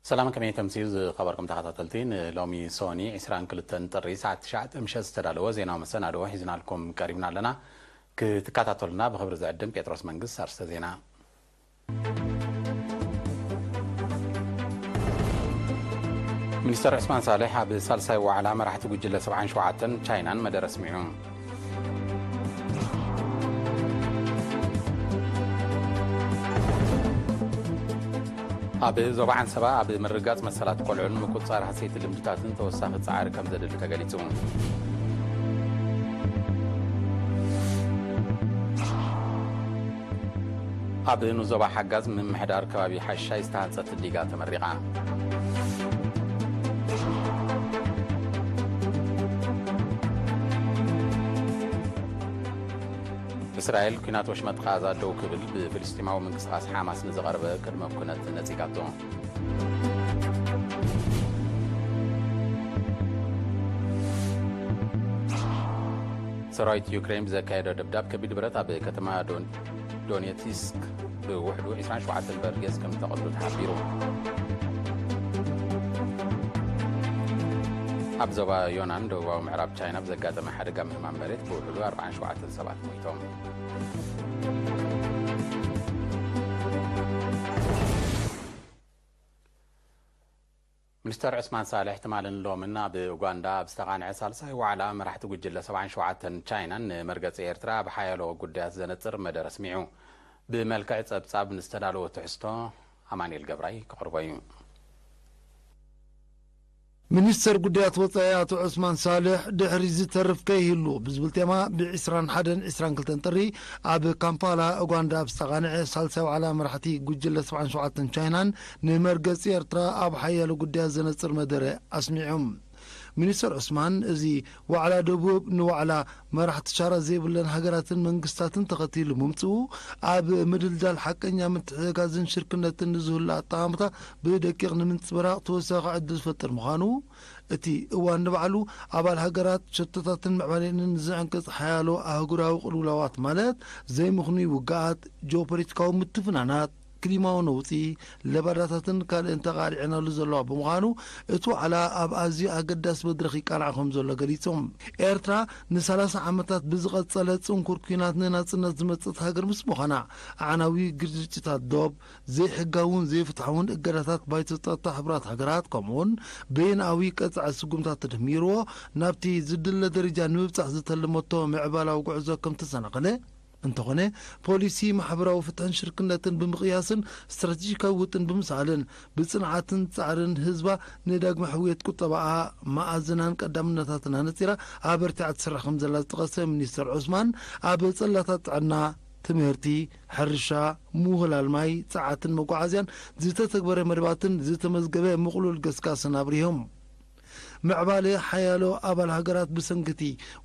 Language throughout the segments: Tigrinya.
ሰላም፣ ከመይ ተምስዩ ዝኸበርኩም ተኸታተልቲ? ንሎሚ ሶኒ ዕስራን ክልተን ጥሪ ሰዓት ትሽዓተ ምሸት ዝተዳለወ ዜናዊ መሰናድኦ ሒዝናልኩም ቀሪብና ኣለና። ክትከታተሉና ብኽብሪ ዝዕድም ጴጥሮስ መንግስት። ኣርስተ ዜና። ሚኒስተር ዑስማን ሳልሕ ኣብ ሳልሳይ ዋዕላ መራሕቲ ጉጅለ ሰብዓን ሸውዓተን ቻይናን መደረ ኣስሚዑ። ኣብ ዞባ ዓንሰባ ኣብ ምርግጋጽ መሰላት ቆልዑን ምቁጽጻር ሃሰይቲ ልምድታትን ተወሳኺ ጻዕሪ ከም ዘድሊ ተገሊጹ። ኣብ ንዞባ ሓጋዝ ምምሕዳር ከባቢ ሓሻይ ዝተሃንጸት ዲጋ ተመሪቓ። እስራኤል ኲናት ወሽመጥ ቓዛ ደው ክብል ብፍልስጤማዊ ምንቅስቓስ ሓማስ ንዝቐረበ ቅድመ ኩነት ነጺጋቶ። ሰራዊት ዩክሬን ብዘካየዶ ደብዳብ ከቢድ ብረት ኣብ ከተማ ዶን-፣ ዶኔትስክ ብውሕዱ ዕስራን ሸውዓተን በርጌስ ከም ዝተቐትሉ ተሓቢሩ። ኣብ ዞባ ዮናን ደቡባዊ ምዕራብ ቻይና ብዘጋጠመ ሓደጋ ምህማም መሬት ብውሕዱ ኣርባዓን ሸውዓተን ሰባት ሞይቶም። ሚኒስተር ዑስማን ሳልሕ ትማልን ሎምን ኣብ ኡጋንዳ ኣብ ዝተቓንዐ ሳልሳይ ዋዕላ መራሕቲ ጉጅለ ሰብዓን ሸውዓተን ቻይናን ንመርገጺ ኤርትራ ኣብ ሓያሎ ጉዳያት ዘነጽር መደረ ኣስሚዑ። ብመልክዕ ጸብጻብ ንዝተዳለወ ትሕዝቶ ኣማኑኤል ገብራይ ከቕርቦ እዩ። ሚኒስተር ጉዳያት ወጻኢ ኣቶ ዑስማን ሳልሕ ድሕሪ ዝተርፍ ከይህሉ ብዝብል ቴማ ብ ዕስራን ሓደን ዕስራን ክልተን ጥሪ ኣብ ካምፓላ ኡጋንዳ ኣብ ዝተቓንዐ ሳልሳይ ዋዕላ መራሕቲ ጉጅለ ሰብዓን ሸውዓተን ቻይናን ንመርገጺ ኤርትራ ኣብ ሓያሎ ጉዳያት ዘነጽር መደረ ኣስሚዖም። ሚኒስተር ዑስማን፣ እዚ ዋዕላ ደቡብ ንዋዕላ መራሕቲ ሻራ ዘይብለን ሃገራትን መንግስታትን ተኸቲሉ ምምጽኡ፣ ኣብ ምድልዳል ሓቀኛ ምትሕግጋዝን ሽርክነትን ንዝህሉ ኣጠማምታ ብደቂቕ ንምንጽብራቕ ተወሳኺ ዕድል ዝፈጥር ምዃኑ፣ እቲ እዋን ንባዕሉ ኣባል ሃገራት ሸቶታትን ምዕባሌንን ዝዕንቅጽ ሓያሎ ኣህጉራዊ ቅልውላዋት ማለት ዘይምኽኑይ ውግኣት፣ ጂኦፖለቲካዊ ምትፍናናት፣ ክሊማዊ ነውጺ፣ ለባዳታትን ካልእን ተቓሊዐናሉ ዘለዋ ብምዃኑ፣ እቲ ዋዕላ ኣብ ኣዝዩ ኣገዳሲ መድረኽ ይቃላዕ ከም ዘሎ ገሊጹ። ኤርትራ ንሰላሳ ዓመታት ብዝቐጸለ ጽንኩር ኲናት ንናጽነት ዝመጸት ሃገር ምስ ምዃና፣ ኣዕናዊ ግርጭታት ዶብ፣ ዘይሕጋውን ዘይፍትሓውን እገዳታት ባይቶ ጸጥታ ሕቡራት ሃገራት፣ ከምኡውን በይንኣዊ ቀጻዒ ስጉምታት ተደሚርዎ፣ ናብቲ ዝድለ ደረጃ ንምብጻሕ ዝተለመቶ ምዕባላዊ ጉዕዞ ከም ተሰናኸለ፣ እንተኾነ፣ ፖሊሲ ማሕበራዊ ፍትሕን ሽርክነትን ብምቕያስን ስትራቴጂካዊ ውጥን ብምስኣልን፣ ብጽንዓትን ጻዕርን ህዝባ ንዳግመ ሕውየት ቁጠባኣ መኣዝናን ቀዳምነታትን ኣነጺራ ኣበርቲዓ ትሰርሕ ከም ዘላ ዝጠቐሰ ሚኒስተር ዑስማን፣ ኣብ ጽላታት ጥዕና፣ ትምህርቲ፣ ሕርሻ፣ ምውህላል ማይ፣ ጸዓትን መጓዓዝያን ዝተተግበረ መደባትን ዝተመዝገበ ምቕሉል ገስጋስን ኣብሪሆም። ምዕባለ ሓያሎ ኣባል ሃገራት ብሰንኪ እቲ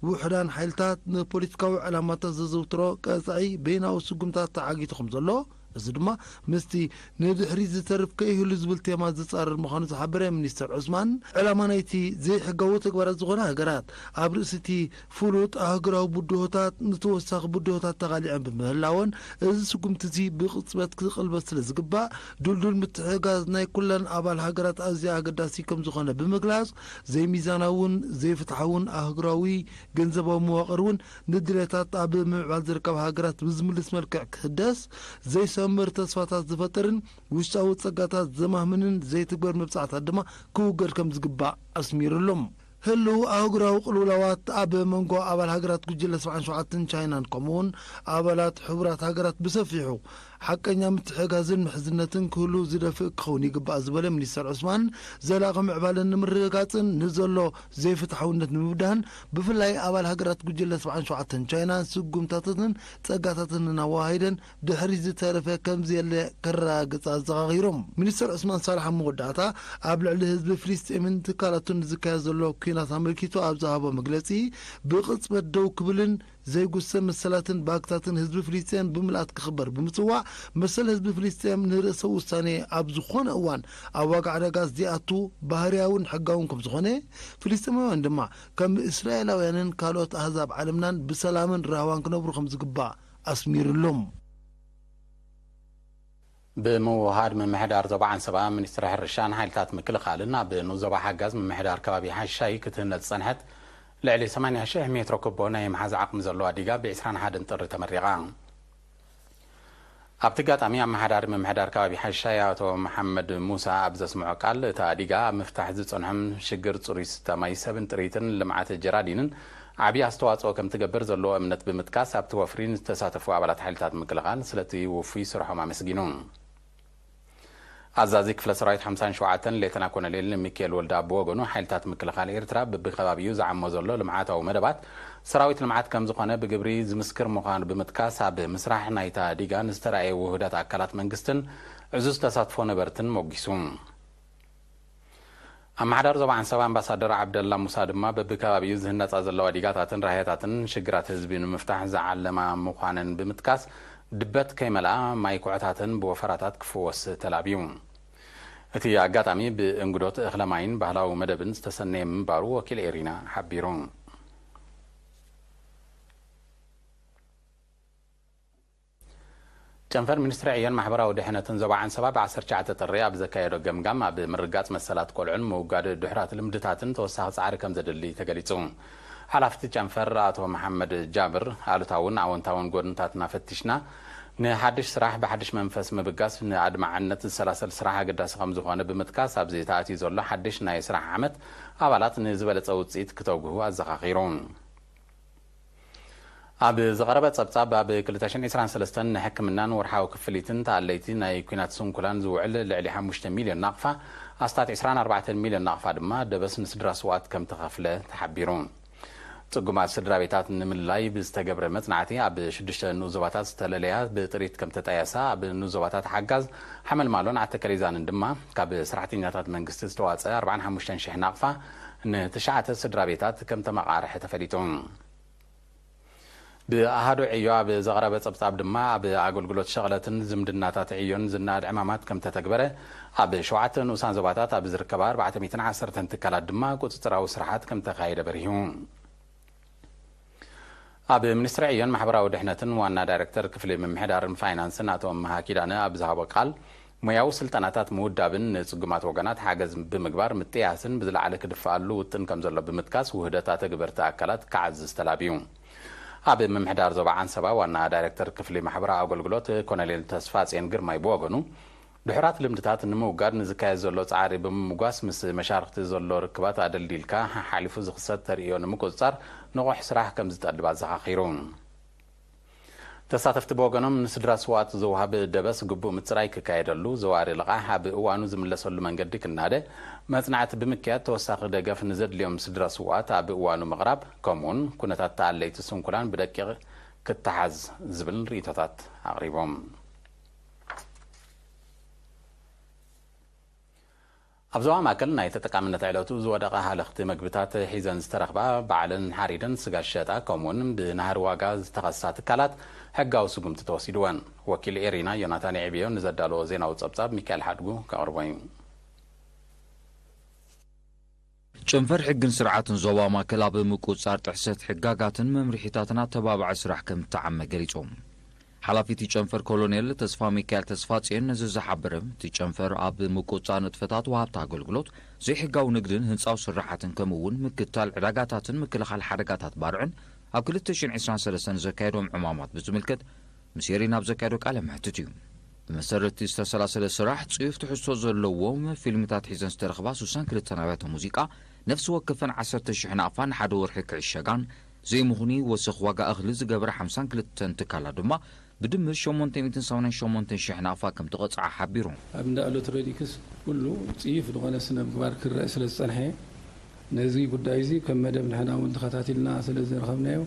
ውሑዳን ሓይልታት ንፖለቲካዊ ዕላማታት ዘዘውትሮ ቀጻዒ በይናዊ ስጉምታት ተዓጊቱ ከም ዘሎ፣ እዚ ድማ ምስቲ ንድሕሪት ዝተርፍ ከይህሉ ዝብል ቴማ ዝጻረር ምዃኑ ዝሓበረ ሚኒስተር ዑስማን፣ ዕላማ ናይቲ ዘይሕጋዊ ተግባራት ዝኾና ሃገራት ኣብ ርእሲ እቲ ፍሉጥ ኣህጉራዊ ብድሆታት ንተወሳኺ ብድሆታት ተቓሊዐን ብምህላወን፣ እዚ ስጉምቲ እዚ ብቕጽበት ክቕልበስ ስለ ዝግባእ፣ ድልዱል ምትሕግጋዝ ናይ ኩለን ኣባል ሃገራት ኣዝዩ ኣገዳሲ ከም ዝኾነ ብምግላጽ፣ ዘይሚዛናውን ዘይፍትሓውን ኣህጉራዊ ገንዘባዊ መዋቕር እውን ንድሌታት ኣብ ምምዕባል ዝርከባ ሃገራት ብዝምልስ መልክዕ ክህደስ፣ ዘይሰምር ተስፋታት ዝፈጥርን ውሽጣዊ ጸጋታት ዘማህምንን ዘይትግበር መብጻዕታት ድማ ክውገድ ከም ዝግባእ ኣስሚሩሎም። ህልው ኣህጉራዊ ቅልውላዋት ኣብ መንጎ ኣባል ሃገራት ጉጅለ ሰብዓን ሸውዓተን ቻይናን ከምኡውን ኣባላት ሕቡራት ሃገራት ብሰፊሑ ሓቀኛ ምትሕግጋዝን ምሕዝነትን ክህሉ ዝደፍእ ክኸውን ይግባእ ዝበለ ሚኒስተር ዑስማን፣ ዘላቒ ምዕባለን ንምርግጋጽን ንዘሎ ዘይፍትሓውነት ንምብዳህን ብፍላይ ኣባል ሃገራት ጉጅለ ሰብዓን ሸውዓተን ቻይናን ስጉምታታትን ጸጋታትን እናወሃሂደን ድሕሪት ዝተረፈ ከም ዘየለ ከረጋግጽ ኣዘኻኺሮም። ሚኒስተር ዑስማን ሳልሕ ኣብ መወዳእታ ኣብ ልዕሊ ህዝቢ ፍልስጤምን ትካላቱን ዝካየድ ዘሎ ኲናት ኣመልኪቱ ኣብ ዝሃቦ መግለጺ፣ ብቕጽበት ደው ክብልን ዘይጉሰ መሰላትን ባህግታትን ህዝቢ ፍልስጤም ብምልኣት ክኽበር ብምጽዋዕ፣ መሰል ህዝቢ ፍልስጤም ንርእሰ ውሳኔ ኣብ ዝኾነ እዋን ኣብ ዋጋ ዕዳጋ ዝኣቱ ባህርያውን ሕጋውን ከም ዝኾነ፣ ፍልስጤማውያን ድማ ከም እስራኤላውያንን ካልኦት ኣህዛብ ዓለምናን ብሰላምን ራህዋን ክነብሩ ከም ዝግባእ ኣስሚሩሎም። ብምውሃድ ምምሕዳር ዞባ ዓንሰባ፣ ሚኒስትሪ ሕርሻን ሓይልታት ምክልኻልን ኣብ ንኡስ ዞባ ሓጋዝ ምምሕዳር ከባቢ ሓሻይ ክትህነፅ ዝፀንሐት ልዕሊ ሰማንያ ሽሕ ሜትሮ ኩቦ ናይ ምሓዝ ዓቕሚ ዘለዋ ዲጋ ብ ዕስራን ሓደን ጥሪ ተመሪቓ። ኣብቲ ኣጋጣሚ ኣመሓዳሪ ምምሕዳር ከባቢ ሓሻይ ኣቶ መሓመድ ሙሳ ኣብ ዘስምዖ ቃል፣ እታ ዲጋ ኣብ ምፍታሕ ዝፀንሖም ሽግር ፅሩይ ዝስተ ማይ፣ ሰብን ጥሪትን ልምዓት ጀራዲንን ዓብዪ ኣስተዋፅኦ ከም ትገብር ዘለዎ እምነት ብምጥቃስ፣ ኣብቲ ወፍሪ ንዝተሳተፉ ኣባላት ሓይልታት ምክልኻል ስለቲ ውፉይ ስርሖም ኣመስጊኑ። ኣዛዚ ክፍለ ሰራዊት ሓምሳን ሸውዓተን ሌተና ኮሎኔል ሚካኤል ወልደኣብ ብወገኑ፣ ሓይልታት ምክልኻል ኤርትራ በብከባቢኡ ዝዓሞ ዘሎ ልምዓታዊ መደባት ሰራዊት ልምዓት ከም ዝኾነ ብግብሪ ዝምስክር ምዃኑ ብምጥቃስ፣ ኣብ ምስራሕ ናይታ ዲጋ ንዝተራእየ ውሁዳት ኣካላት መንግስትን ዕዙዝ ተሳትፎ ነበርትን ሞጊሱ። ኣመሓዳሪ ዞባ ዓንሰባ ኣምባሳደር ዓብደላ ሙሳ ድማ፣ በብከባቢኡ ዝህነፃ ዘለዋ ዲጋታትን ራህያታትን ሽግራት ህዝቢ ንምፍታሕ ዝዓለማ ምዃነን ብምጥቃስ፣ ድበት ከይመልኣ ማይ ኩዕታተን ብወፈራታት ክፍወስ ተላብዩ። እቲ ኣጋጣሚ ብእንግዶት እኽለ ማይን ባህላዊ መደብን ዝተሰነየ ምንባሩ ወኪል ኤሪና ሓቢሩ። ጨንፈር ሚኒስትሪ ዕዮን ማሕበራዊ ድሕነትን ዞባ ዓንሰባ ብ ዓሰርተ ትሽዓተ ጥሪ ኣብ ዘካየዶ ገምጋም፣ ኣብ ምርጋጽ መሰላት ቆልዑን ምውጋድ ድሑራት ልምድታትን ተወሳኺ ጻዕሪ ከም ዘድሊ ተገሊጹ። ሓላፊ እቲ ጨንፈር ኣቶ መሓመድ ጃብር፣ ኣሉታውን ኣወንታውን ጎድንታትና ፈቲሽና፣ ንሓድሽ ስራሕ ብሓድሽ መንፈስ ምብጋስ ንኣድማዕነት ዝሰላሰል ስራሕ ኣገዳሲ ከም ዝኾነ ብምጥቃስ፣ ኣብዚ ተኣትዩ ዘሎ ሓድሽ ናይ ስራሕ ዓመት ኣባላት ንዝበለጸ ውጽኢት ክተጉሁ ኣዘኻኺሩ። ኣብ ዝቐረበ ጸብጻብ፣ ኣብ ክልተ ሽሕን ዕስራን ሰለስተን ንሕክምናን ወርሓዊ ክፍሊትን ተኣለይቲ ናይ ኲናት ስንኩላን ዝውዕል ልዕሊ ሓሙሽተ ሚልዮን ናቕፋ፣ ኣስታት ዕስራን ኣርባዕተን ሚልዮን ናቕፋ ድማ ደበስ ንስድራ ስውኣት ከም ተኸፍለ ተሓቢሩ። ጽጉማት ስድራ ቤታት ንምልላይ ብዝተገብረ መጽናዕቲ፣ ኣብ ሽዱሽተ ንኡስ ዞባታት ዝተለለያ ብጥሪት ከም ተጣየሳ፣ ኣብ ንኡስ ዞባታት ሓጋዝ፣ ሓመልማሎን ዓተከሪዛንን ድማ ካብ ሰራሕተኛታት መንግስቲ ዝተዋጸ ኣርባዓን ሓሙሽተን ሽሕ ናቕፋ ንትሽዓተ ስድራ ቤታት ከም ተመቓርሐ ተፈሊጡ። ብኣሃዱ ዕዮ ኣብ ዘቕረበ ጸብጻብ ድማ፣ ኣብ ኣገልግሎት ሸቕለትን ዝምድናታት ዕዮን ዝነኣድ ዕማማት ከም ተተግበረ፣ ኣብ ሸውዓተ ንኡሳን ዞባታት ኣብ ዝርከባ ኣርባዕተ ሚእትን ዓሰርተን ትካላት ድማ ቁጽጽራዊ ስራሓት ከም ተኻየደ በሪሁ። ኣብ ሚኒስትሪ ዕዮን ማሕበራዊ ድሕነትን ዋና ዳይሬክተር ክፍሊ ምምሕዳርን ፋይናንስን ኣቶ ኣመሃ ኪዳነ ኣብ ዝሃቦ ቃል፣ ሞያዊ ስልጠናታት ምውዳብን ንጽጉማት ወገናት ሓገዝ ብምግባር ምጥያስን ብዝለዓለ ክድፈኣሉ ውጥን ከም ዘሎ ብምጥቃስ፣ ውህደት ኣተግበርቲ ኣካላት ክዓዝዝ ተላብዩ። ኣብ ምምሕዳር ዞባ ዓንሰባ ዋና ዳይሬክተር ክፍሊ ማሕበራዊ ኣገልግሎት ኮሎኔል ተስፋጽዮን ግርማይ ብወገኑ፣ ድሑራት ልምድታት ንምውጋድ ንዝካየድ ዘሎ ጻዕሪ ብምምጓስ፣ ምስ መሻርኽቲ ዘሎ ርክባት ኣደልዲልካ፣ ሓሓሊፉ ዝኽሰት ተርእዮ ንምቁጽጻር ንቑሕ ስራሕ ከም ዝጠልብ ኣዘኻኺሩ። ተሳተፍቲ ብወገኖም፣ ንስድራ ስውኣት ዝወሃብ ደበስ ግቡእ ምጽራይ ክካየደሉ፣ ዘዋሪ ልቓሕ ኣብ እዋኑ ዝምለሰሉ መንገዲ ክናደ፣ መጽናዕቲ ብምክያድ፣ ተወሳኺ ደገፍ ንዘድልዮም ስድራ ስውኣት ኣብ እዋኑ ምቕራብ፣ ከምኡውን ኩነታት ተኣለይቲ ስንኩላን ብደቂቕ ክተሓዝ ዝብል ርእይቶታት ኣቕሪቦም። ኣብ ዞባ ማእከል ናይ ተጠቃምነት ዕለቱ ዝወደቐ ሃለኽቲ መግብታት ሒዘን ዝተረኽባ ባዕለን ሓሪደን ስጋ ዝሸጣ፣ ከምኡውን ብናህሪ ዋጋ ዝተኸሳ ትካላት ሕጋዊ ስጉምቲ ተወሲድወን። ወኪል ኤሪና ዮናታን የዕብዮ ንዘዳለዎ ዜናዊ ጸብጻብ ሚካኤል ሓድጉ ከቕርቦ እዩ። ጨንፈር ሕግን ስርዓትን ዞባ ማእከል ኣብ ምቁጽጻር ጥሕሰት ሕጋጋትን መምርሒታትን ኣተባባዒ ስራሕ ከም እተዓመ ገሊጾም። ሓላፊ እቲ ጨንፈር ኮሎኔል ተስፋ ሚካኤል ተስፋጽዮን ነዚ ዝሓበረ፣ እቲ ጨንፈር ኣብ ምቁጽጻር ንጥፈታት ወሃብቲ ኣገልግሎት፣ ዘይሕጋዊ ንግድን ህንጻዊ ስራሓትን ከምኡ እውን ምክታል ዕዳጋታትን ምክልኻል ሓደጋታት ባርዕን ኣብ ክልተ ሽሕን ዕስራን ሰለስተን ዘካየዶም ዕማማት ብዝምልከት ምስ ኤሪና ኣብ ዘካየዶ ቃለ መሕትት እዩ። ብመሰረት እቲ ዝተሰላሰለ ስራሕ፣ ጽዩፍ ትሕዝቶ ዘለዎም ፊልምታት ሒዘን ዝተረኽባ ስሳን ክልተን ኣብያተ ሙዚቃ፣ ነፍሲ ወከፈን ዓሰርተ ሽሕ ናቕፋ ንሓደ ወርሒ ክዕሸጋን፣ ዘይምኹኒ ወሰኽ ዋጋ እኽሊ ዝገበረ ሓምሳን ክልተን ትካላት ድማ፣ ብድምር ሸሞንተ ሚእትን ሰማንያን ሸሞንተን ሽሕ ናቕፋ ከም ተቐጽዓ ሓቢሩ። ኣብ እንዳ ኤሌክትሮኒክስ ኩሉ ጽዩፍ ዝኾነ ስነ ምግባር ክረአ ስለ ዝጸንሐ፣ ነዚ ጉዳይ እዚ ከም መደብ ንሕና እውን ተኸታቲልና ስለ ዝረኸብናዮ፣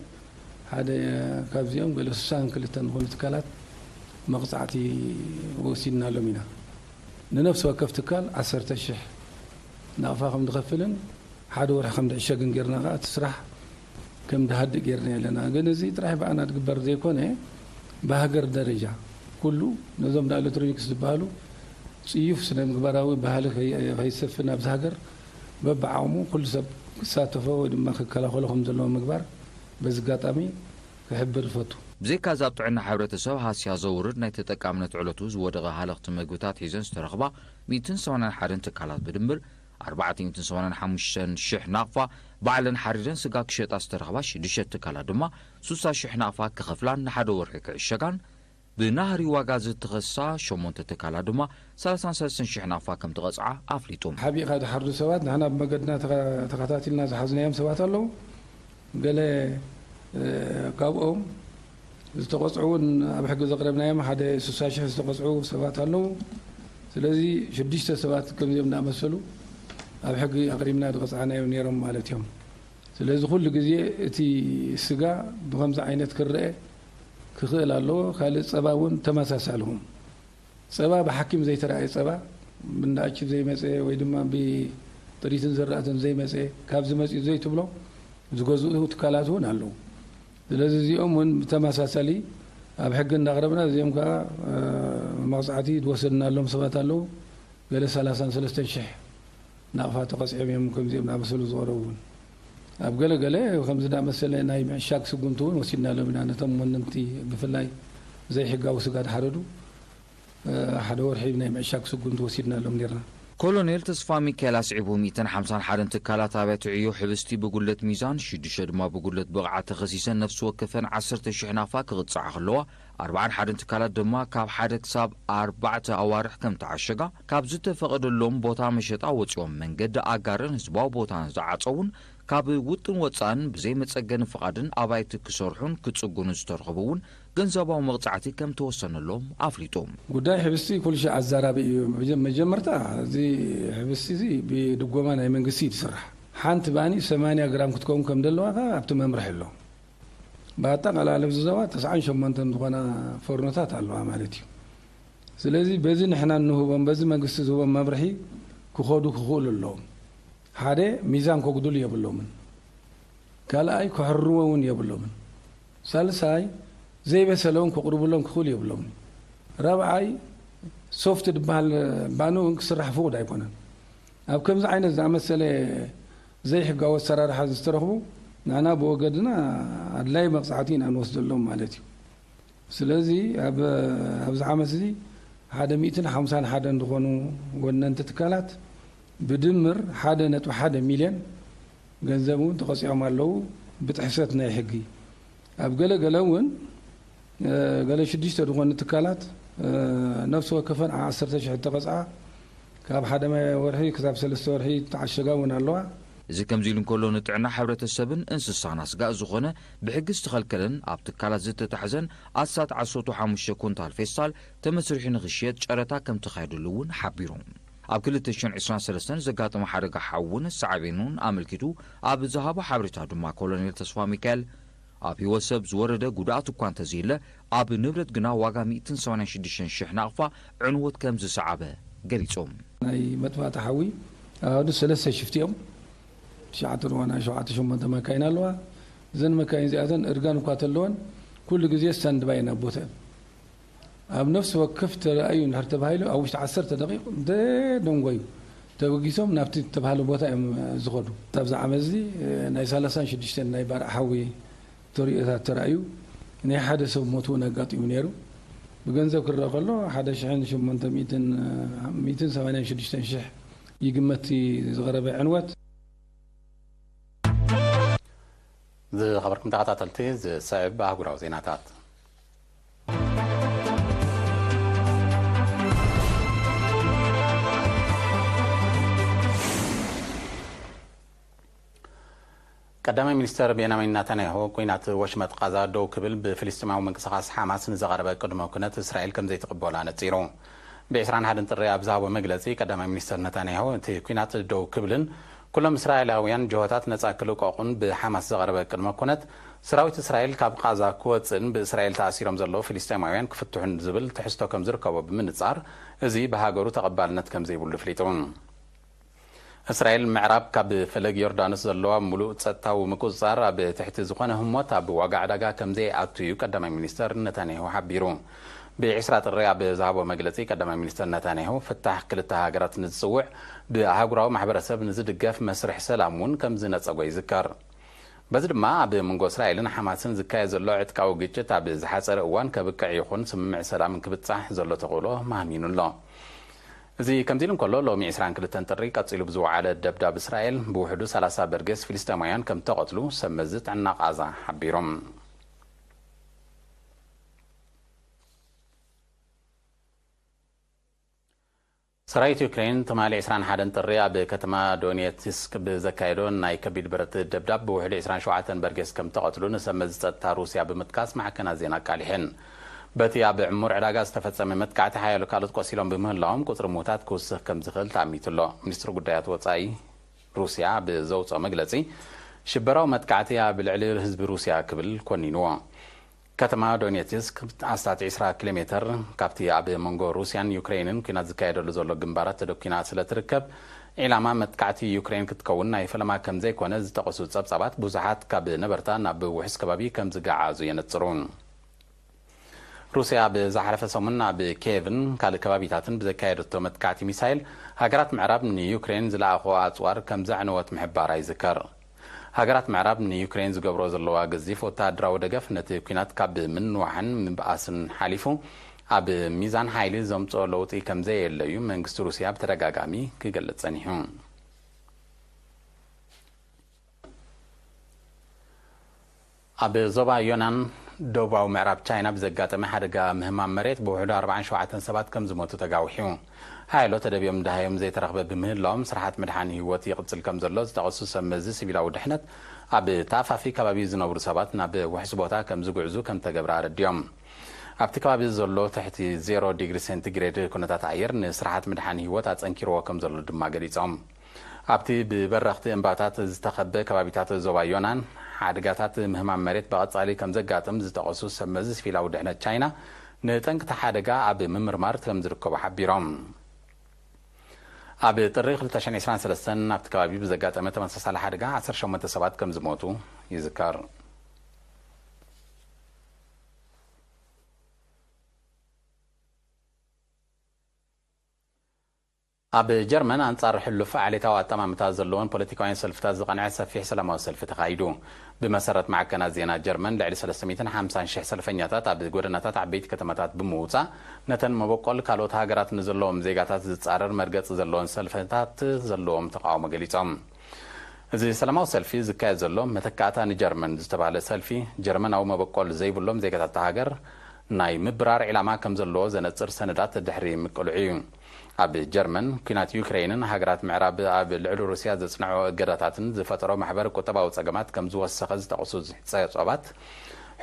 ሓደ ካብዚኦም ገለ ስሳን ክልተን ዝኾኑ ትካላት መቕጻዕቲ ወሲድናሎም ኢና። ንነፍሲ ወከፍ ትካል ዓሰርተ ሽሕ ናቕፋ ከም ዝኸፍልን ሓደ ወርሒ ከም ዝዕሸግን ጌርና ከኣ እቲ ስራሕ ከም ዝሃድእ ጌርና ኣለና። ግን እዚ ጥራሕ ብኣና ዝግበር ዘይኮነ፣ ብሃገር ደረጃ ኩሉ ነዞም እንዳ ኤሌክትሮኒክስ ዝበሃሉ ጽዩፍ ስነ ምግባራዊ ባህሊ ከይ-፣ ከይሰፍን ኣብዚ ሃገር በብዓቕሙ ኩሉ ሰብ ክሳተፎ ወይ ድማ ክከላኸሎ ከም ዘለዎ ምግባር በዚ ኣጋጣሚ ክሕብር ይፈቱ። ብዘይካ ኣብ ጥዕና ሕብረተሰብ ሃስያ ዘውርድ ናይ ተጠቃምነት ዕለቱ ዝወደቐ ሃለኽቲ መግብታት ሒዘን ዝተረኽባ ሚእትን ሰማንያን ሓደን ትካላት ብድምር ኣርባዕተ ሚእትን ሰማንያን ሓሙሽተን ሽሕ ናቕፋ ባዕለን ሓሪደን ስጋ ክሸጣ ዝተረኽባ ሽዱሽተ ትካላት ድማ ሱሳ ሽሕ ናቕፋ ክኸፍላን ንሓደ ወርሒ ክዕሸጋን ብናህሪ ዋጋ ዝተኸሳ ሸሞንተ ትካላት ድማ ሰላሳን ሰለስተን ሽሕ ናቕፋ ከም ተቐጽዓ ኣፍሊጡ። ሓቢእካ ዝሓርዱ ሰባት ንሕና ብመገድና ተኸ-፣ ተኸታቲልና ዝሓዝናዮም ሰባት ኣለዉ። ገለ፣ እ፣ ካብኦም ዝተቐጽዑ እውን ኣብ ሕጊ ዘቕረብናዮም ሓደ ስሳ ሽሕ ዝተቐጽዑ ሰባት ኣለዉ። ስለዚ ሽዱሽተ ሰባት ከምዚኦም እናመሰሉ ኣብ ሕጊ ኣቕሪብና ዝቐጽዓናዮም ነይሮም ማለት እዮም። ስለዚ ኩሉ ግዜ እቲ ስጋ ብኸምዚ ዓይነት ክረአ ክኽእል ኣለዎ። ካልእ ጸባ እውን ተመሳሳሊ ኹም። ጸባ ብሓኪም ዘይተራእየ ጸባ፣ ብእንዳ ኣችብ ዘይመጸ ወይ ድማ ብጥሪትን ዘራእትን ዘይመጸ፣ ካብዚ መጺኡ ዘይትብሎ ዝገዝኡ ትካላት እውን ኣለዉ። ስለዚ እዚኦም እውን ብተመሳሳሊ ኣብ ሕጊ እንዳቕረብና፣ እዚኦም ከኣ፣ እ፣ መቕጻዕቲ ዝወሰድናሎም ሰባት ኣለዉ። ገለ ሰላሳን ሰለስተን ሽሕ ናቕፋ ተቐጺዖም እዮም፣ ከምዚኦም ዝኣመሰሉ ዝቐረቡ እውን። ኣብ ገለ ገለ ከምዚ ዝኣመሰለ ናይ ምዕሻግ ስጉምቲ እውን ወሲድናሎም ኢና፣ ነቶም ወነንቲ ብፍላይ ዘይሕጋዊ ስጋ ዝሓረዱ። እ፣ ሓደ ወርሒ ናይ ምዕሻግ ስጉምቲ ወሲድናሎም ነርና። ኮሎኔል ተስፋ ሚካኤል ኣስዒቡ፣ ሚእትን ሓምሳን ሓደን ትካላት ኣብያተ ዕዮ ሕብስቲ ብጉድለት ሚዛን፣ ሽዱሽተ ድማ ብጉድለት ብቕዓት ተኸሲሰን ነፍሲ ወከፈን ዓሰርተ ሽሕ ናቕፋ ክቕጽዓ ከለዋ፣ ኣርባዓን ሓደን ትካላት ድማ ካብ ሓደ ክሳብ ኣርባዕተ ኣዋርሕ ከም ተዓሸጋ፣ ካብ ዝተፈቐደሎም ቦታ መሸጣ ወጺኦም መንገዲ ኣጋርን ህዝባዊ ቦታን ዝዓጸውን ካብ ውጥን ወጻእን ብዘይ መጸገኒ ፍቓድን ኣባይቲ ክሰርሑን ክጽጉኑን ዝተረኸቡ እውን ገንዘባዊ መቕጻዕቲ ከም ተወሰነሎም ኣፍሊጡ። ጉዳይ ሕብስቲ ኩሉ ሻዕ ኣዛራቢ እዩ። መጀ-፣ መጀመርታ እዚ ሕብስቲ እዚ ብድጎማ ናይ መንግስቲ እዩ ዝስራሕ። ሓንቲ ባኒ ሰማንያ ግራም ክትከውን ከም ዘለዋ ከኣ ኣብቲ መምርሒ ኣሎ። ብኣጠቓላሊ ኣብዚ ዞባ ተስዓን ሸሞንተን ዝኾና ፎርኖታት ኣለዋ ማለት እዩ። ስለዚ በዚ ንሕና እንህቦም፣ በዚ መንግስቲ ዝህቦም መምርሒ ክኸዱ ክኽእሉ ኣለዎም። ሓደ፣ ሚዛን ከጉድሉ የብሎምን። ካልኣይ፣ ክሕርዎ እውን የብሎምን። ሳልሳይ፣ ዘይበሰለ እውን ክቕርብሎም ክኽእሉ የብሎምን። ራብዓይ፣ ሶፍት ዝበሃል ባኒ እውን ክስራሕ ፍቑድ ኣይኮነን። ኣብ ከምዚ ዓይነት ዝኣመሰለ ዘይሕጋዊ ኣሰራርሓ ዝተረኽቡ ንሕና ብወገድና ኣድላይ መቕጻዕቲ ኢና ንወስደሎም ማለት እዩ። ስለዚ ኣብ፣ ኣብዚ ዓመት እዚ ሓደ ሚእትን ሓምሳን ሓደን ዝኾኑ ወነንቲ ትካላት ብድምር ሓደ ነጥቢ ሓደ ሚልዮን ገንዘብ እውን ተቐጺዖም ኣለዉ ብጥሕሰት ናይ ሕጊ። ኣብ ገለ ገለ እውን፣ እ፣ ገለ ሽዱሽተ ዝኾኑ ትካላት፣ እ፣ ነፍሲ ወከፈን ዓሰርተ ሽሕ ተቐጽዓ፣ ካብ ሓደ ወርሒ ክሳብ ሰለስተ ወርሒ ተዓሸጋ እውን ኣለዋ። እዚ ከምዚ ኢሉ እንከሎ፣ ንጥዕና ሕብረተሰብን እንስሳን ኣስጋእ ዝኾነ፣ ብሕጊ ዝተኸልከለን ኣብ ትካላት ዝተታሕዘን ኣስታት ዓሰርተ ሓሙሽተ ኩንታል ፌስታል ተመስሪሑ ንኽሽየጥ ጨረታ ከም ተኻየደሉ እውን ሓቢሩ። ኣብ ክልተ ሽሕን ዕስራን ሰለስተን ዘጋጠመ ሓደጋ ሓውን ሳዕቤኑን ኣመልኪቱ ኣብ ዝሃቦ ሓበሬታ ድማ፣ ኮሎኔል ተስፋ ሚካኤል፣ ኣብ ህይወት ሰብ ዝወረደ ጉድኣት እኳ እንተዘየለ፣ ኣብ ንብረት ግና ዋጋ ሚእትን ሰማንያን ሽዱሽተን ሽሕ ናቕፋ ዕንወት ከም ዝሰዓበ ገሊጾም። ናይ መጥፋእቲ ሓዊ ኣሃዱ ሰለስተ ሽፍት እዮም። ትሽዓተ ርዋና ሸውዓተ ሸሞንተ መካይን ኣለዋ። እዘን መካይን እዚኣተን እርጋን እኳ ተለወን፣ ኩሉ ግዜ ስታንድ ባይ ናብ ቦታ እዮም። ኣብ ነፍሲ ወከፍ ተራእዩ እንድሕር ተባሂሉ፣ ኣብ ውሽጢ ዓሰርተ ደቂቕ እንተ ደንጎዩ፣ ተበጊሶም ናብቲ ዝተባህለ ቦታ እዮም ዝኸዱ። ኣብዚ ዓመት እዚ፣ ናይ ሰላሳን ሽዱሽተን ናይ ባርዕ ሓዊ ተርእዮታት ተራእዩ፣ ናይ ሓደ ሰብ ሞት እውን ኣጋጢሙ ነይሩ። ብገንዘብ ክረአ ከሎ፣ ሓደ ሽሕን ሸሞንተ ሚእትን፣ ሚእትን ሰማንያን ሽዱሽተን ሽሕ ይግመት እቲ ዝቐረበ ዕንወት። ዝኸበርኩም ተኸታተልቲ፣ ዝስዕብ ኣህጉራዊ ዜናታት። ቀዳማይ ሚኒስተር ቤንያሚን ናታንያሁ፣ ኲናት ወሽመጥ ቓዛ ደው ክብል ብፍልስጤማዊ ምንቅስቓስ ሓማስ ንዝቐረበ ቅድመ ኩነት እስራኤል ከም ዘይትቕበሎ ኣነጺሩ። ብ ዕስራን ሓደን ጥሪ ኣብ ዝሃቦ መግለጺ፣ ቀዳማይ ሚኒስተር ነታንያሁ፣ እቲ ኲናት ደው ክብልን ኩሎም እስራኤላውያን ጅሆታት ነጻ ክልቀቑን ብሓማስ ዝቐረበ ቅድመ ኩነት፣ ሰራዊት እስራኤል ካብ ቓዛ ክወጽእን ብእስራኤል ተኣሲሮም ዘለዉ ፍልስጤማውያን ክፍትሑን ዝብል ትሕዝቶ ከም ዝርከቦ ብምንጻር፣ እዚ ብሃገሩ ተቐባልነት ከም ዘይብሉ ኣፍሊጡ። እስራኤል ምዕራብ ካብ ፈለግ ዮርዳኖስ ዘለዋ ምሉእ ጸጥታዊ ምቁጽጻር ኣብ ትሕቲ ዝኾነ ህሞት ኣብ ዋጋ ዕዳጋ ከም ዘይኣቱ እዩ ቀዳማይ ሚኒስተር ነታንያሁ ሓቢሩ። ብ ዕስራ ጥሪ ኣብ ዝሃቦ መግለጺ፣ ቀዳማይ ሚኒስተር ነታንያሁ፣ ፍታሕ ክልተ ሃገራት ንዝጽውዕ ብኣህጉራዊ ማሕበረሰብ ንዝድገፍ መስርሕ ሰላም እውን ከም ዝነጸጎ ይዝከር። በዚ ድማ ኣብ መንጎ እስራኤልን ሓማስን ዝካየድ ዘሎ ዕጥቃዊ ግጭት ኣብ ዝሓጸረ እዋን ከብቅዕ ይኹን ስምምዕ ሰላም ክብጻሕ ዘሎ ተኽእሎ ማህሚኑ ኣሎ። እዚ ከምዚ ኢሉ እንከሎ፣ ሎሚ ዕስራን ክልተን ጥሪ ቀጺሉ ብዝወዓለ ደብዳብ እስራኤል ብውሕዱ ሰላሳ በርጌስ ፍልስጤማውያን ከም ተቐትሉ ሰብ መዚ ጥዕና ቃዛ ሓቢሮም። ሰራዊት ዩክሬን ትማሊ ዕስራን ሓደን ጥሪ ኣብ ከተማ ዶኔትስክ ብዘካየዶ ናይ ከቢድ ብረት ደብዳብ ብውሕዱ ዕስራን ሸውዓተን በርጌስ ከም ተቐትሉ ንሰብ መዚ ጸጥታ ሩስያ ብምጥቃስ ማዕከናት ዜና ኣቃሊሐን። በቲ ኣብ ዕሙር ዕዳጋ ዝተፈጸመ መጥቃዕቲ ሓያሎ ካልኦት ቆሲሎም ብምህላዎም ቁጽሪ ምዉታት ክውስኽ ከም ዝኽእል ተኣሚቱ ኣሎ። ሚኒስትሪ ጉዳያት ወጻኢ ሩስያ ብዘውጽኦ መግለጺ ሽበራዊ መጥቃዕቲ ኣብ ልዕሊ ህዝቢ ሩስያ ክብል ኮኒንዎ። ከተማ ዶኔትስክ ኣስታት ዕስራ ኪሎ ሜተር ካብቲ ኣብ መንጎ ሩስያን ዩክሬንን ኲናት ዝካየደሉ ዘሎ ግንባራት ተደኲና ስለ ትርከብ፣ ዒላማ መጥቃዕቲ ዩክሬን ክትከውን ናይ ፈለማ ከም ዘይኮነ ዝጠቐሱ ጸብጻባት ብዙሓት ካብ ነበርታ ናብ ውሑስ ከባቢ ከም ዝገዓዙ የነጽሩ። ሩስያ ኣብ ዝሓለፈ ሰሙን ኣብ ኪየቭን ካልእ ከባቢታትን ብዘካየደቶ መጥቃዕቲ ሚሳይል፣ ሃገራት ምዕራብ ንዩክሬን ዝለኣኾ ኣጽዋር ከም ዘዕነወት ምሕባራ ይዝከር። ሃገራት ምዕራብ ንዩክሬን ዝገብሮ ዘለዋ ገዚፍ ወተሃደራዊ ደገፍ ነቲ ኲናት ካብ ምንዋሕን ምብኣስን ሓሊፉ፣ ኣብ ሚዛን ሓይሊ ዘምጽኦ ለውጢ ከም ዘየለ እዩ መንግስቲ ሩስያ ብተደጋጋሚ ክገልጽ ጸኒሑ። ኣብ ዞባ ዮናን ደቡባዊ ምዕራብ ቻይና ብዘጋጠመ ሓደጋ ምህማም መሬት ብውሕዱ ኣርባዓን ሸውዓተን ሰባት ከም ዝሞቱ ተጋዊሑ። ሓያሎ ተደብዮም ደሃዮም ዘይተረኽበ ብምህላዎም ስራሓት ምድሓን ህይወት ይቕጽል ከም ዘሎ ዝጠቐሱ ሰብ መዚ ሲቪላዊ ድሕነት፣ ኣብ ተኣፋፊ ከባቢ ዝነብሩ ሰባት ናብ ውሕስ ቦታ ከም ዝጉዕዙ ከም ተገብረ ኣረዲኦም። ኣብቲ ከባቢ ዘሎ ትሕቲ ዜሮ ዲግሪ ሴንቲግሬድ ኩነታት ኣየር ንስራሓት ምድሓን ህይወት ኣጸንኪርዎ ከም ዘሎ ድማ ገሊጾም። ኣብቲ ብበረኽቲ እምባታት ዝተኸበ ከባቢታት ዞባ ዮናን፣ ሓደጋታት ምህማም መሬት ብቐጻሊ ከም ዘጋጥም ዝጠቐሱ ሰብ መዚ ሲቪላዊ ድሕነት ቻይና፣ ንጠንቅቲ ሓደጋ ኣብ ምምርማር ከም ዝርከቡ ሓቢሮም። ኣብ ጥሪ ክልተ ሽሕን ዕስራን ሰለስተን ኣብቲ ከባቢ ብዘጋጠመ ተመሳሳሊ ሓደጋ ዓሰርተ ሸሞንተ ሰባት ከም ዝሞቱ ይዝከር። ኣብ ጀርመን ኣንጻር ሕሉፍ ዓሌታዊ ኣጠማምታ ዘለዎን ፖለቲካውያን ሰልፍታት ዝቐንዐ ሰፊሕ ሰላማዊ ሰልፊ ተኻይዱ። ብመሰረት ማዕከናት ዜና ጀርመን፣ ልዕሊ ሰለስተ ሚእትን ሓምሳን ሽሕ ሰልፈኛታት ኣብ ጎደናታት ዓበይቲ ከተማታት ብምውጻእ፣ ነተን መበቆል ካልኦት ሃገራት ንዘለዎም ዜጋታት ዝጻረር መርገጺ ዘለዎን ሰልፍታት ዘለዎም ተቃውሞ ገሊጾም። እዚ ሰላማዊ ሰልፊ ዝካየድ ዘሎ፣ መተካእታ ንጀርመን ዝተባህለ ሰልፊ፣ ጀርመናዊ መበቆል ዘይብሎም ዜጋታት እታ ሃገር ናይ ምብራር ዒላማ ከም ዘለዎ ዘነጽር ሰነዳት ድሕሪ ምቅልዑ እዩ። ኣብ ጀርመን፣ ኲናት ዩክሬንን ሃገራት ምዕራብ ኣብ ልዕሊ ሩስያ ዘጽንዖ እገዳታትን ዝፈጠሮ ማሕበረ ቁጠባዊ ጸገማት ከም ዝወሰኸ ዝጠቕሱ ጸብጻባት፣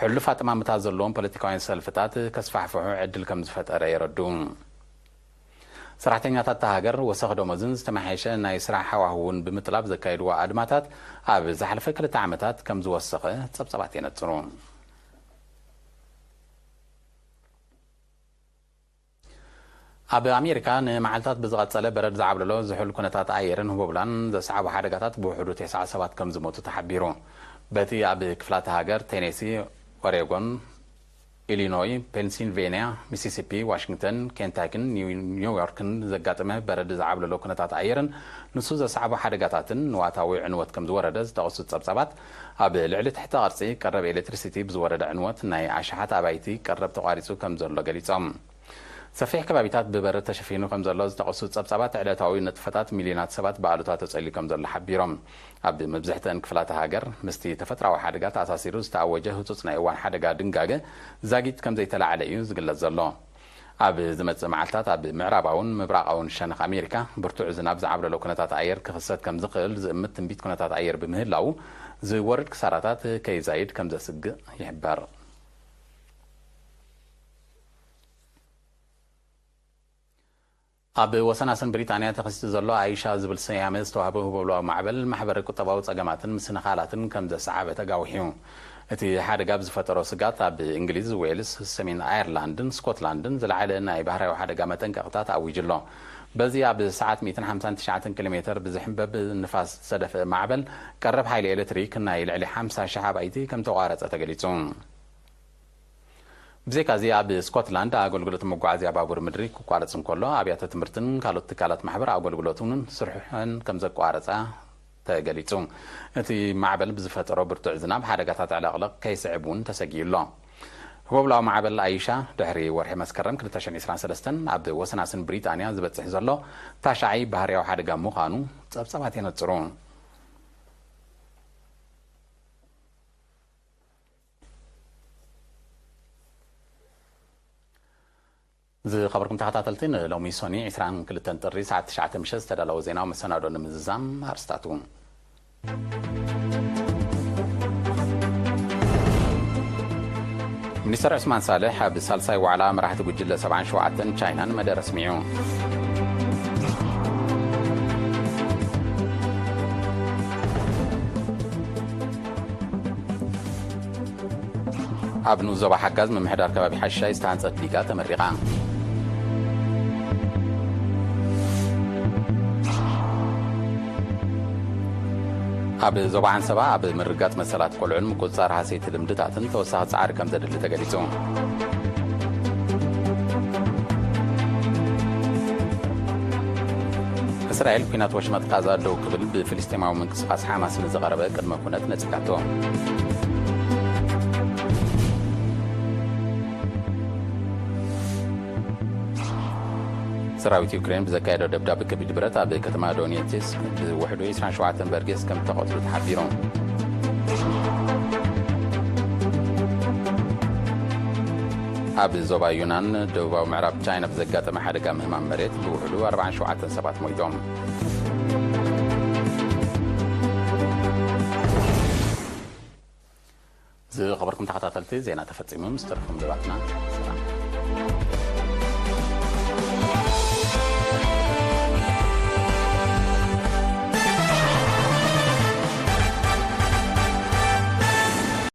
ሕሉፍ ኣጠማምታ ዘለዎም ፖለቲካውያን ሰልፍታት ከስፋሕፍሑ ዕድል ከም ዝፈጠረ የረድኡ። ሰራሕተኛታት እታ ሃገር ወሰኽ ደሞዝን ዝተመሓየሸ ናይ ስራሕ ሃዋህውን ብምጥላብ ዘካየድዎ ኣድማታት፣ ኣብ ዝሓለፈ ክልተ ዓመታት ከም ዝወሰኸ ጸብጻባት የነጽሩ። ኣብ ኣሜሪካ ንመዓልታት ብዝቐጸለ በረድ ዝዓብለሎ ዝሑል ኩነታት ኣየርን ህቦብላን ዘስዓቦ ሓደጋታት ብውሕዱ ተስዓ ሰባት ከም ዝሞቱ ተሓቢሩ። በቲ ኣብ ክፍላተ ሃገር ቴኔሲ፣ ኦሬጎን፣ ኢሊኖይ፣ ፔንሲልቬንያ፣ ሚሲሲፒ፣ ዋሽንግተን፣ ኬንታኪን ኒው-፣ ኒውዮርክን ዘጋጠመ በረድ ዝዓብለሎ ኩነታት ኣየርን ንሱ ዘስዓቦ ሓደጋታትን ንዋታዊ ዕንወት ከም ዝወረደ ዝጠቐሱ ጸብጻባት፣ ኣብ ልዕሊ ትሕተ ቅርጺ ቀረብ ኤሌክትሪሲቲ ብዝወረደ ዕንወት ናይ ኣሽሓት ኣባይቲ ቀረብ ተቋሪጹ ከም ዘሎ ገሊጾም። ሰፊሕ ከባቢታት ብበረድ ተሸፊኑ ከም ዘሎ ዝጠቐሱ ጸብጻባት፣ ዕለታዊ ንጥፈታት ሚልዮናት ሰባት ብኣሉታ ተጸልዩ ከም ዘሎ ሓቢሮም። ኣብ መብዝሕተን ክፍላተ ሃገር፣ ምስቲ ተፈጥራዊ ሓደጋ ተኣሳሲሩ ዝተኣወጀ ህጹጽ ናይ እዋን ሓደጋ ድንጋገ ዛጊት ከም ዘይተላዕለ እዩ ዝግለጽ ዘሎ። ኣብ ዝመጽእ መዓልታት፣ ኣብ ምዕራባውን ምብራቓውን ሸነኽ ኣሜሪካ ብርቱዕ ዝናብ ዝዓብለሎ ኩነታት ኣየር ክኽሰት ከም ዝኽእል ዝእምት ትንቢት ኩነታት ኣየር ብምህላዉ፣ ዝወርድ ክሳራታት ከይዛይድ ከም ዘስግእ ይሕበር። ኣብ ወሰናስን ብሪጣንያ ተኸሲቱ ዘሎ ኣይሻ ዝብል ስያመ ዝተዋህበ ህቦብላዊ ማዕበል፣ ማሕበረ ቁጠባዊ ጸገማትን ምስንኻላትን ከም ዘሰዓበ ተጋዊሑ። እቲ ሓደጋ ብዝፈጠሮ ስጋት፣ ኣብ እንግሊዝ፣ ዌልስ፣ ሰሜን ኣየርላንድን ስኮትላንድን ዝለዓለ ናይ ባህርያዊ ሓደጋ መጠንቀቕታ ተኣዊጁ ኣሎ። በዚ ኣብ ሰዓት ሚእትን ሓምሳን ትሽዓተን ኪሎ ሜተር ብዝሕንበብ ንፋስ ዝተደፍአ ማዕበል፣ ቀረብ ሓይሊ ኤሌክትሪክ ናይ ልዕሊ ሓምሳ ሽሕ ኣባይቲ ከም ተቋረጸ ተገሊጹ። ብዘይካዚ፣ ኣብ ስኮትላንድ ኣገልግሎት መጓዓዝያ ባቡር ምድሪ ክቋረጽ እንከሎ፣ ኣብያተ ትምህርትን ካልኦት ትካላት ማሕበር ኣገልግሎትን ስርሐን ከም ዘቋረጻ ተገሊጹ። እቲ ማዕበል ብዝፈጠሮ ብርቱዕ ዝናብ ሓደጋታት ዕለቕለቕ ከይስዕብ እውን ተሰጊኡ ኣሎ። ህቦብላዊ ማዕበል ኣይሻ ድሕሪ ወርሒ መስከረም ክልተ ሽሕን ዕስራን ሰለስተን ኣብ ወሰናስን ብሪጣንያ ዝበጽሕ ዘሎ ታሽዓይ ባህርያዊ ሓደጋ ምዃኑ ጸብጻባት የነጽሩ። ዝኸበርኩም ተኸታተልቲ፣ ንሎሚ ሶኒ ዕስራን ክልተን ጥሪ ሰዓት ትሽዓተ ምሸት ዝተዳለወ ዜናዊ መሰናዶ ንምዝዛም ኣርስታቱ። ሚኒስተር ዑስማን ሳልሕ ኣብ ሳልሳይ ዋዕላ መራሕቲ ጉጅለ ሰብዓን ሸውዓተን ቻይናን መደረ ኣስሚዑ። ኣብ ንኡስ ዞባ ሓጋዝ ምምሕዳር ከባቢ ሓሻይ ዝተሃንጸት ዲጋ ተመሪቓ። ኣብ ዞባ ዓንሰባ ኣብ ምርጋጽ መሰላት ቆልዑን ምቁጽጻር ሃሰይቲ ልምድታትን ተወሳኺ ጻዕሪ ከም ዘድሊ ተገሊጹ። እስራኤል ኲናት ወሽመጥ ቃዛ ደው ክብል ብፍልስጤማዊ ምንቅስቓስ ሓማስ ንዝቐረበ ቅድመ ኩነት ነጺጋቶ። ሰራዊት ዩክሬን ብዘካየዶ ደብዳብ ከቢድ ብረት ኣብ ከተማ ዶኔትስክ ብውሕዱ ዕስራን ሸውዓተን በርጌስ ከም ዝተቐትሉ ተሓቢሩ። ኣብ ዞባ ዩናን ደቡባዊ ምዕራብ ቻይና ብዘጋጠመ ሓደጋ ምህማም መሬት ብውሕዱ ኣርባዓን ሸውዓተን ሰባት ሞይቶም። ዝኸበርኩም ተኸታተልቲ፣ ዜና ተፈጺሙ። ምስ ተረፉ መደባትና